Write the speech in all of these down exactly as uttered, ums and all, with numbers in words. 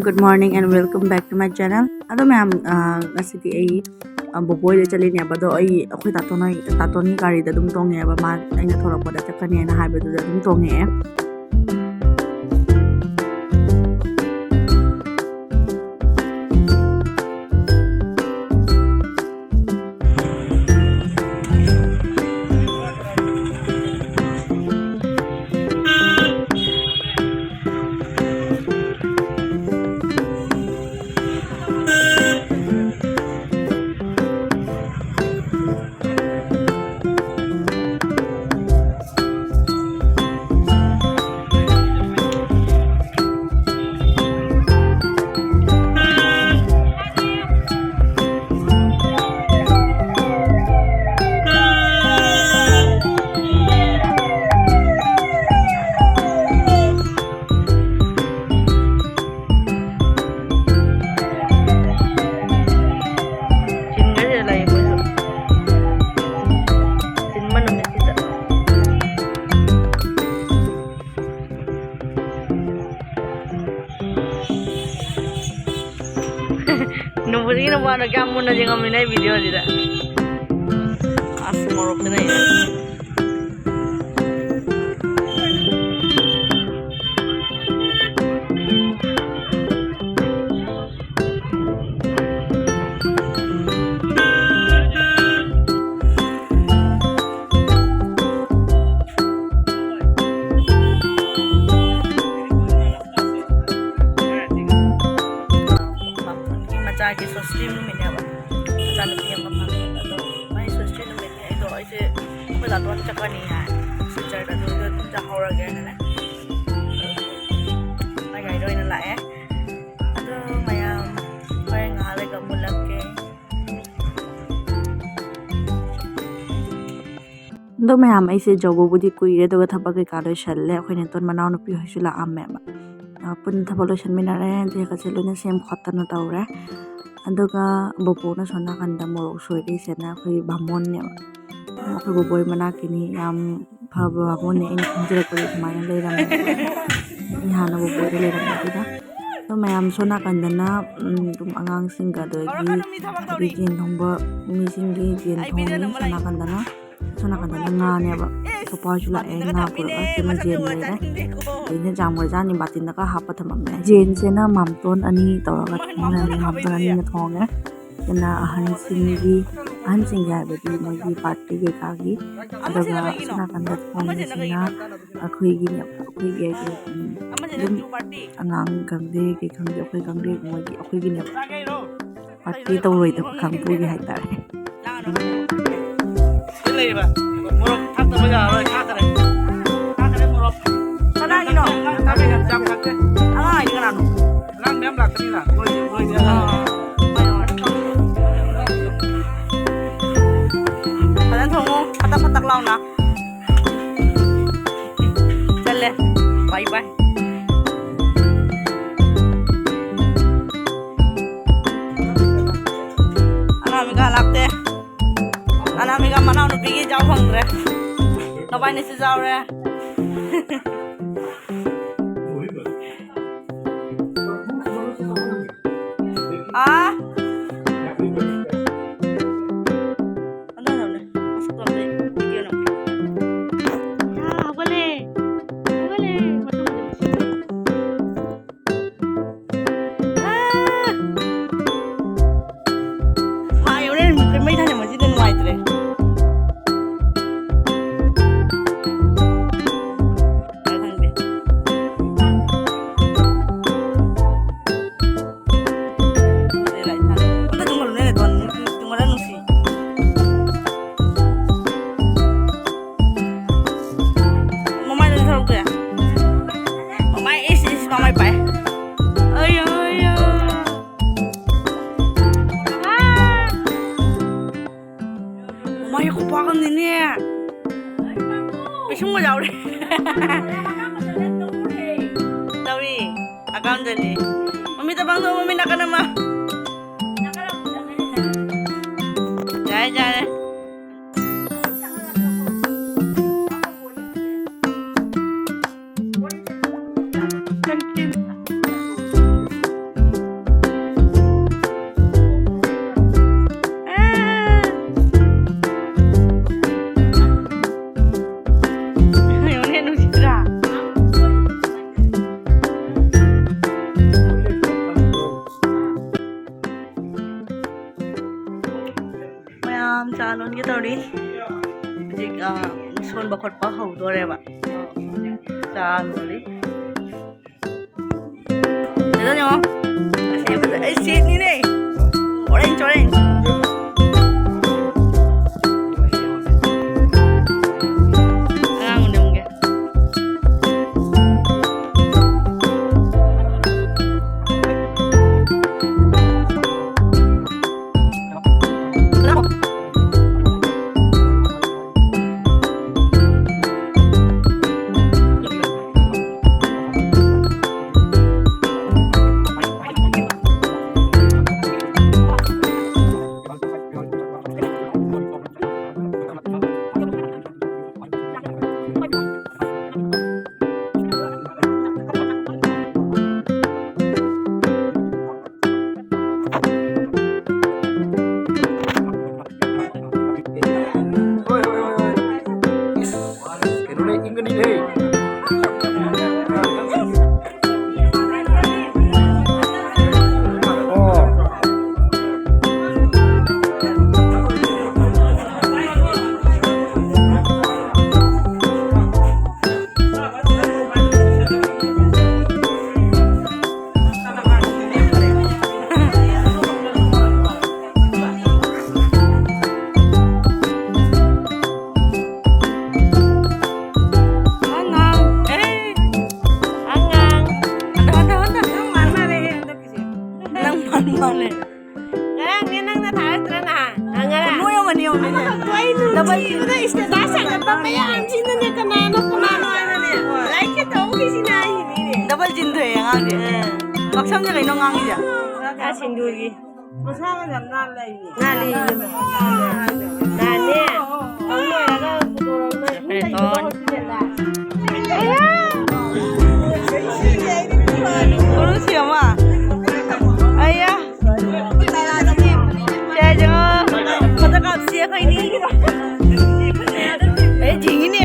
Good morning and welcome back to my channel. ꯑꯗꯣ ꯃꯌꯥꯝ, ꯑ, ꯉꯁꯤꯗꯤ ꯑꯩ, ꯑ, ꯕꯣꯕꯣꯏꯗ ꯆꯠꯂꯤꯅꯦꯕ꯫ ꯑꯗꯣ ꯑꯩ, ꯑꯩꯈꯣꯏ ꯇꯥꯇꯣꯟ ꯍꯣꯏ, ꯇꯥꯇꯣꯟꯒꯤ ꯒꯥꯔꯤꯗ ꯑꯗꯨꯝ ꯇꯣꯡꯉꯦꯕ꯫ ꯃꯥ ꯑꯩꯅ ꯊꯣꯛꯂꯛꯄꯗ ꯆꯠꯀꯅꯤꯅ ꯍꯥꯏꯕꯗꯨꯗ ꯑꯗꯨꯝ ꯇꯣꯡꯉꯛꯑꯦ꯫ ꯆꯤꯟꯒꯁꯦ ꯂꯩ ꯃꯣꯏꯁꯨ꯫ ꯆꯤꯟꯕ ꯅꯨꯃꯤꯠꯁꯤꯗ꯫ ꯅꯨꯡꯕꯨꯗꯤ ꯅꯨꯄꯥꯅ ꯀꯌꯥꯝ ꯃꯨꯟꯅ ꯌꯦꯡꯉꯝꯃꯤꯅꯣ ꯑꯩ ꯚꯤꯗꯤꯑꯣꯁꯤꯗ꯫ ꯑꯁ, ꯃꯣꯔꯣꯛꯇ ꯂꯩꯔꯦ꯫ ꯃꯆꯥꯒꯤ ꯁꯣꯁꯇꯤ ꯅꯨꯃꯤꯠꯅꯦꯕ꯫ ꯃꯆꯥꯅꯨꯄꯤ ꯑꯃ ꯐꯪꯉꯦ꯫ ꯑꯗꯣ ꯃꯥꯏ ꯁꯣꯁꯇꯤ ꯅꯨꯃꯤꯠꯅꯦ꯫ ꯑꯗꯣ ꯑꯩꯁꯦ ꯑꯩꯈꯣꯏ ꯗꯥꯇꯣꯟ ꯆꯠꯀꯅꯤ ꯍꯥꯏ꯫ ꯁꯤꯜꯆꯔꯗ, ꯑꯗꯨꯗ ꯑꯗꯨꯝ ꯆꯥꯍꯧꯔꯒꯦꯅꯅꯦ꯫ ꯃꯥꯏ ꯒꯥꯔꯤꯗ ꯑꯣꯏꯅ ꯂꯥꯛꯑꯦ꯫ ꯑꯗꯣ ꯃꯌꯥꯝ ꯍꯣꯔꯦꯟ ꯉꯥꯏꯍꯥꯛ ꯂꯩꯒ ꯃꯨꯜꯂꯛꯀꯦ꯫ ꯑꯗꯣ ꯃꯌꯥꯝ, ꯑꯩꯁꯦ ꯌꯧꯕꯕꯨꯗꯤ ꯀꯨꯏꯔꯦ, ꯑꯗꯨꯒ ꯊꯕꯛ ꯀꯩꯀꯥ ꯂꯣꯏꯁꯜꯂꯦ꯫ ꯑꯩꯈꯣꯏ ꯅꯦꯇꯣꯟ ꯃꯅꯥꯎꯅꯨꯄꯤ ꯍꯣꯏꯁꯨ ꯂꯥꯛꯑꯝꯃꯦꯕ꯫ ꯑ, ꯄꯨꯟꯅ ꯊꯕꯛ ꯂꯣꯏꯁꯟꯃꯤꯟꯅꯔꯦ꯫ ꯗꯦꯛꯀꯁꯦ ꯂꯣꯏꯅ ꯁꯦꯝ ꯈꯣꯠꯇꯅ ꯇꯧꯔꯦ꯫ ꯑꯗꯨꯒ ꯕꯣꯕꯣꯅ ꯁꯣꯝ ꯅꯥꯀꯟꯗ ꯃꯣꯔꯣꯛ ꯁꯣꯏꯔꯤꯁꯦꯅ ꯑꯩꯈꯣꯏꯒꯤ ꯕꯥꯃꯣꯟꯅꯦꯕ꯫ ꯑꯩꯈꯣꯏ ꯕꯣꯕꯣꯏ ꯃꯅꯥꯛꯀꯤꯅꯤ, ꯌꯥꯝ ꯐꯕ ꯕꯥꯃꯣꯟꯅꯦ꯫ ꯑꯩꯅ ꯈꯪꯖꯔꯛꯄꯗ ꯑꯗꯨꯃꯥꯏꯅ ꯂꯩꯔꯝꯃꯦ꯫ ꯑꯩ ꯍꯥꯟꯅ ꯕꯣꯕꯣꯏꯗ ꯂꯩꯔꯝꯕꯗꯨꯗ꯫ ꯃꯌꯥꯝ ꯁꯣꯝ ꯅꯥꯀꯟꯗꯅ, ꯎꯝ, ꯑꯗꯨꯝ ꯑꯉꯥꯡꯁꯤꯡꯒ ꯑꯗꯒꯤ ꯍꯥꯏꯗꯤ ꯌꯦꯟ ꯊꯣꯡꯕ ꯃꯤꯁꯤꯡꯒꯤ ꯌꯦꯟ ꯊꯣꯡꯉꯤ꯫ ꯁꯣꯝ ꯅꯥꯀꯟꯗꯅ, ꯁꯣꯝ ꯅꯥꯀꯟꯗꯅ ꯉꯥꯅꯦꯕ꯫ ꯁꯣꯐꯥꯁꯨ ꯂꯥꯛꯑꯦ, ꯉꯥ ꯄꯨꯔꯛꯑꯦ꯫ ꯁꯤꯃ ꯌꯦꯟ ꯂꯩꯔꯦ꯫ ꯑꯗꯩ ꯌꯦꯟꯁꯥꯡ ꯃꯣꯏꯖꯥꯅꯤ ꯕꯥꯇꯤꯟꯗꯒ ꯍꯥꯞꯄ ꯊꯝꯃꯝꯃꯦ꯫ ꯌꯦꯟꯁꯤꯅ ꯃꯥꯝꯇꯣꯟ ꯑꯅꯤ ꯇꯧꯔꯒ ꯊꯣꯡ ꯂꯩꯔꯝꯃꯦ꯫ ꯃꯥꯝꯇꯣꯟ ꯑꯅꯤꯅ ꯊꯣꯡꯉꯦ꯫ ꯁꯤꯅ ꯑꯍꯟꯁꯤꯡꯒꯤ, ꯑꯍꯟꯁꯤꯡꯒꯤ ꯍꯥꯏꯕꯗꯤ ꯃꯣꯏꯒꯤ ꯄꯥꯔꯇꯤ ꯀꯩꯀꯥꯒꯤ꯫ ꯑꯗꯨꯒ ꯑꯁꯣꯝ ꯅꯥꯀꯟꯗ ꯊꯣꯡꯕꯁꯤꯅ ꯑꯩꯈꯣꯏꯒꯤꯅꯦ, ꯑꯩꯈꯣꯏꯒꯤ ꯍꯥꯏꯗꯤ, ꯎꯝ, ꯑꯗꯨꯝ ꯑꯉꯥꯡ ꯈꯪꯗꯦ, ꯀꯩ ꯈꯪꯗꯦ, ꯑꯩꯈꯣꯏ ꯈꯪꯗꯦ, ꯃꯣꯏꯒꯤ, ꯑꯩꯈꯣꯏꯒꯤꯅꯦꯕ꯫ ꯄꯥꯔꯇꯤ ꯇꯧꯔꯣꯏꯗꯕ ꯀꯥꯡꯕꯨꯒꯤ ꯍꯥꯏꯇꯥꯔꯦ꯫ ꯁꯤ ꯂꯩꯔꯤꯕ ꯃꯣꯔꯣꯛ ꯊꯥꯛꯇꯕ ꯌꯥꯔꯔꯣꯏ, ꯊꯥꯛꯈ꯭ꯔꯦ꯫ ꯊꯥꯛꯈ꯭ꯔꯦ ꯃꯣꯔꯣꯛ꯫ ꯀꯅꯥꯒꯤꯅꯣ? ꯌꯥꯝ ꯊꯥꯛꯈ꯭ꯔꯦ, ꯌꯥꯝ ꯊꯥꯛꯈ꯭ꯔꯦ꯫ ꯑꯉꯥꯡ ꯍꯥꯏꯗꯤ ꯀꯅꯥꯅꯣ? ꯑꯉꯥꯡ ꯃꯌꯥꯝ ꯂꯥꯛꯀꯅꯤꯅ, ꯅꯣꯏꯗꯤ, ꯅꯣꯏꯗꯤ ꯑꯉꯥꯡ꯫ ꯑꯥ, ꯍꯣꯏ, ꯍꯣꯏ꯫ ꯐꯖꯅ ꯊꯣꯡꯉꯨ, ꯐꯇꯛ ꯐꯇꯛ ꯂꯥꯎꯅ꯫ ꯆꯠꯂꯦ꯫ ꯕꯥꯏ ꯕꯥꯏ꯫ ꯑꯅꯥꯃꯤꯀꯥ ꯂꯥꯛꯇꯦ꯫ ꯑꯅꯥꯃꯤꯀꯥ ꯃꯅꯥꯎꯅꯨꯄꯤꯒꯤ ꯌꯥꯎ ꯐꯪꯗ꯭ꯔꯦ꯫ ꯅꯕꯥꯏꯅꯤꯁꯨ ꯌꯥꯎꯔꯦ꯫ ꯑꯥ? ꯑꯗꯨꯅꯅꯦ꯫ ꯑꯁ, ꯀꯣꯟꯁꯦ ꯚꯤꯗꯤꯑꯣ ꯅꯝꯒꯦ꯫ ꯑꯥ, ꯍꯧꯒꯠꯂꯦ꯫ ꯍꯧꯒꯠꯂꯦ꯫ ꯃꯇꯨꯡꯗꯤ꯫ ꯑꯥ! ꯃꯥ ꯍꯣꯔꯦꯟ ꯃꯩ ꯊꯥꯅꯕꯁꯤꯗ ꯅꯨꯡꯉꯥꯏꯇ꯭ꯔꯦ꯫ ꯈꯪꯗꯦ꯫ ꯑꯝꯇ ꯇꯨꯝꯍꯜꯂꯨꯅꯦ, ꯅꯦꯇꯣꯟ꯫ ꯇꯨꯝꯍꯜꯂ ꯅꯨꯡꯁꯤ꯫ ꯃꯃꯥꯏꯗ ꯊꯧꯔꯛꯇꯦ꯫ ꯃꯃꯥꯏ ꯏꯁ ꯏꯁ ꯃꯃꯥꯏ ꯄꯥꯏ꯫ ꯑꯌꯥ, ꯑꯌꯥ꯫ ꯑꯥ! ꯃꯃꯥꯏ ꯈꯨꯄꯥꯛ ꯑꯃꯅꯤꯅꯦ꯫ ꯄꯤꯁꯨꯝꯒ ꯌꯥꯎꯔꯦ꯫ ꯇꯧꯔꯤ꯫ ꯑꯀꯥꯝꯗꯅꯤ꯫ ꯃꯃꯤꯠꯇ ꯄꯥꯡꯊꯣꯛꯑꯣ, ꯃꯃꯤꯠ ꯅꯥꯀꯟ ꯑꯃ꯫ ꯌꯥꯔꯦ, ꯌꯥꯔꯦ꯫ Thank you. ꯆꯥ ꯂꯣꯟꯒꯦ ꯇꯧꯔꯤ꯫ ꯍꯧꯖꯤꯛ, ꯑ, ꯁꯣꯟꯕ ꯈꯣꯠꯄ ꯍꯧꯗꯣꯔꯦꯕ꯫ ꯆꯥ ꯂꯣꯜꯂꯤ꯫ ꯁꯤꯗ ꯌꯦꯡꯉꯣ꯫ ꯑꯁꯤ ꯐꯖ-, ꯑꯩ ꯁꯤꯠꯅꯤꯅꯦ꯫ Orange, orange꯫ ꯑꯉꯥꯡꯕꯅꯦ ꯑꯃꯨꯛꯀ꯫ ꯍꯣꯏ, ꯍꯣꯏ, ꯍꯣꯏ, ꯍꯣꯏ꯫ ꯏꯁ, ꯀꯩꯅꯣꯅꯦ, ꯏꯪꯒꯅꯤꯍꯦ꯫ ꯑꯣ꯫ ꯑꯉꯥꯡ, ꯑꯦ, ꯑꯉꯥꯡ꯫ ꯍꯟꯗꯛ, ꯍꯟꯗꯛ, ꯍꯟꯗꯛ꯫ ꯅꯪ ꯃꯥꯟ ꯃꯥꯜꯂꯦꯍꯦ ꯍꯟꯗꯛꯀꯤꯁꯦ꯫ ꯅꯪ ꯃꯥꯟ ꯃꯥꯜꯂꯦ꯫ ꯉꯔꯥꯡꯅꯦ ꯅꯪꯅ ꯊꯥꯔꯛꯇ꯭ꯔꯥ ꯅꯍꯥꯟ? ꯑ, ꯉꯔꯥꯡ꯫ ꯅꯣꯏ ꯑꯃꯅꯤ ꯌꯦꯡꯉꯨꯅꯦ꯫ ꯑꯃꯈꯛ ꯊꯣꯛꯏꯗꯨ ꯗꯕꯜ ꯊꯤꯕꯗ status ꯍꯥꯏꯒꯠꯄ ꯃꯌꯥꯝꯁꯤꯅꯅꯦ ꯀꯅꯥꯅꯣ ꯀꯅꯥꯅꯣ ꯍꯥꯏꯅꯅꯦ꯫ ꯍꯣꯏ꯫ Like ꯀ ꯇꯧꯈꯤꯁꯤꯅ ꯍꯥꯏꯁꯤꯅꯤꯅꯦ꯫ ꯗꯕꯜ ꯆꯤꯟ ꯊꯣꯛꯑꯦ ꯑꯉꯥꯡꯁꯦ꯫ ꯑ꯫ ꯃꯛꯁꯝꯁꯦ ꯀꯩꯅꯣ ꯉꯥꯡꯉꯤꯁꯦ? ꯑ, ꯁꯤꯟꯗꯨꯔꯒꯤ꯫ ꯃꯁꯥꯒ ꯌꯥꯝ ꯅꯥꯜꯂꯦ ꯑꯩꯗꯤ꯫ ꯅꯥꯜꯂꯤ꯫ ꯅꯍꯥꯟꯅꯦ, ꯇꯧ ꯂꯣꯏꯔꯒ ꯄꯨꯊꯣꯔꯛꯑꯣ꯫ ꯅꯣꯏ ꯀꯩꯅꯣ ꯍꯣꯁꯄꯤꯇꯥꯜꯗ꯫ ꯀꯣꯔꯨꯁꯤ ꯑꯃ꯫ ꯑꯌꯥ꯫ ꯁꯦ, ꯌꯦꯡꯉꯣ꯫ ꯐꯣꯇꯣ ꯀꯥꯞꯁꯤ ꯑꯩꯈꯣꯏꯅꯤ꯫ ꯑꯦ, ꯊꯤꯡꯉꯤꯅꯦ꯫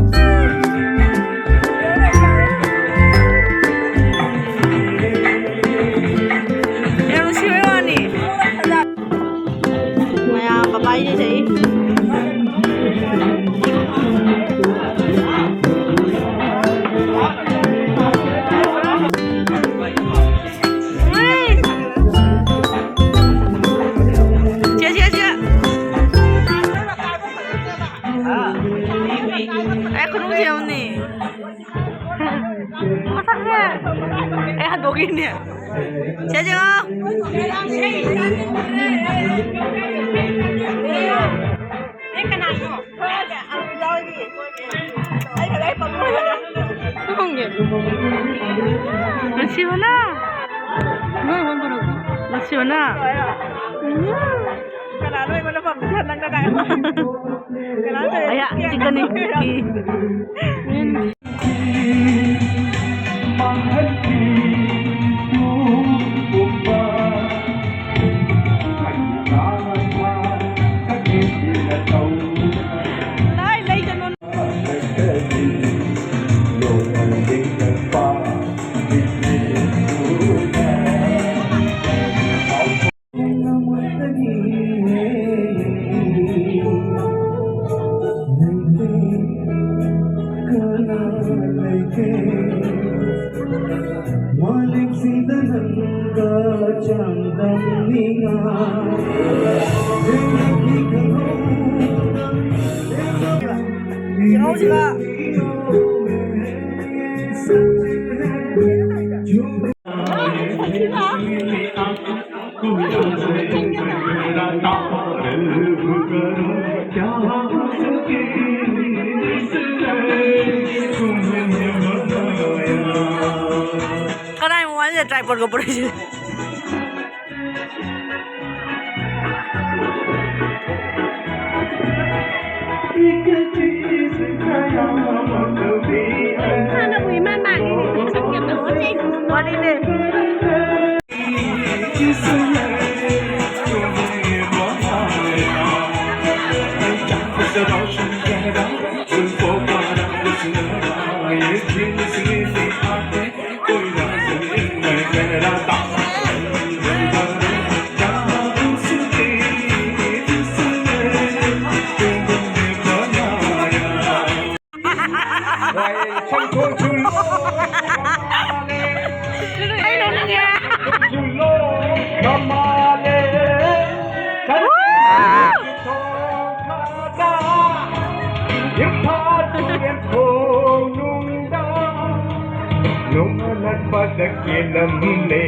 ꯌꯥꯝ ꯅꯨꯡꯁꯤꯕꯩ ꯋꯥꯅꯤ꯫ ꯃꯌꯥꯝ ꯕꯕꯥꯏ ꯂꯩꯖꯩ꯫ ꯄꯤꯅꯦ꯫ ꯆꯦ ꯖꯦꯉꯣ꯫ ꯑꯦ, ꯀꯅꯥꯅꯣ? ꯈꯪꯗꯦ꯫ ꯂꯁꯤ ꯍꯣꯅ꯫ ꯅꯣꯏ ꯍꯣꯟ ꯀꯩꯅꯣ꯫ ꯂꯁꯤ ꯍꯣꯅ꯫ ꯀꯅꯥꯅꯣ ꯑꯩꯉꯣꯟꯗ ꯄꯥꯝꯃꯤꯁꯦ ꯅꯪꯅ ꯀꯥꯏ? ꯀꯅꯥꯅꯣ? ꯑꯌꯥ, ꯆꯤꯛꯀꯅꯤ꯫ ꯀꯅꯥꯏ ꯃꯣꯕꯥꯏꯜꯁꯦ ꯇ꯭ꯔꯥꯏꯄꯣꯗꯀ ꯄꯨꯔꯛꯏꯁꯦ? ꯍꯥꯟꯅꯕꯨ ꯏꯃꯥ ꯃꯥꯜꯂꯤ, ꯁꯛ ꯌꯥꯝꯅ ꯐꯖꯩ꯫ ꯋꯥꯔꯤꯅꯦ꯫ ꯑꯩ ꯅꯣꯛꯅꯤꯡꯉꯦ꯫ ꯀꯦꯜꯂꯝꯂꯦ꯫